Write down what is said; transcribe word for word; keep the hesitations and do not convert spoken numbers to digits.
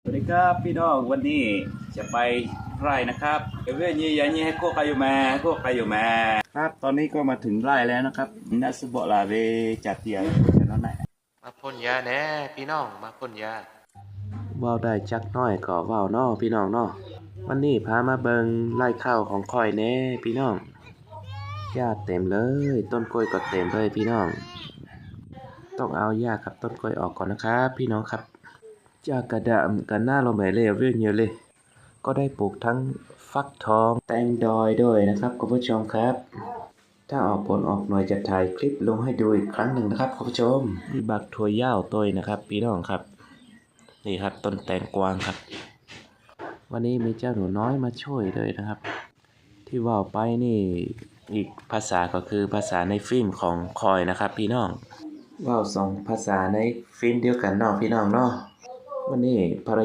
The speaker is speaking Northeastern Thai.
สวัสดีครับพี่น้อง วันนี้จะไปไร่นะครับเอเวอร์ยี่ยายี่ให้โคกาอยู่แม่โคกาอยู่แม่ครับ ตอนนี้ก็มาถึงไร่แล้วนะครับ นัสโบะลาเวจาเตียจะนอนไหน มาพ่นยาแหน่พี่น้อง มาพ่นยา เว้าได้จักหน้อยก็เว้าเนาะพี่น้องเนาะ วันนี้พามาเบิ่งไร่ข้าวของข้อยแหน่พี่น้อง หญ้าเต็มเลย ต้นกล้วยก็เต็มเลยพี่น้อง ต้องเอาหญ้ากับต้นกล้วยออกก่อนนะครับพี่น้องครับ จากกะดะกะหน้าลงไปเลยเรื่องเยอะเลย ก็ได้ปลูกทั้งฟักทองแตงดอยด้วยนะครับคุณผู้ชมครับ ถ้าออกผลออกหน่วยจะถ่ายคลิปลงให้ดูอีกครั้งหนึ่งนะครับคุณผู้ชม มีบักถั่วย่าวตวยนะครับพี่น้องครับ นี่ครับต้นแตงกวางครับ วันนี้มีเจ้าหนูน้อยมาช่วยด้วยนะครับ ที่เว้าไปนี่อีกภาษาก็คือภาษาในฟิล์มของข้อยนะครับพี่น้อง เว้าสองภาษาในฟิล์มเดียวกันเนาะพี่น้องเนาะ วันนี้ภรร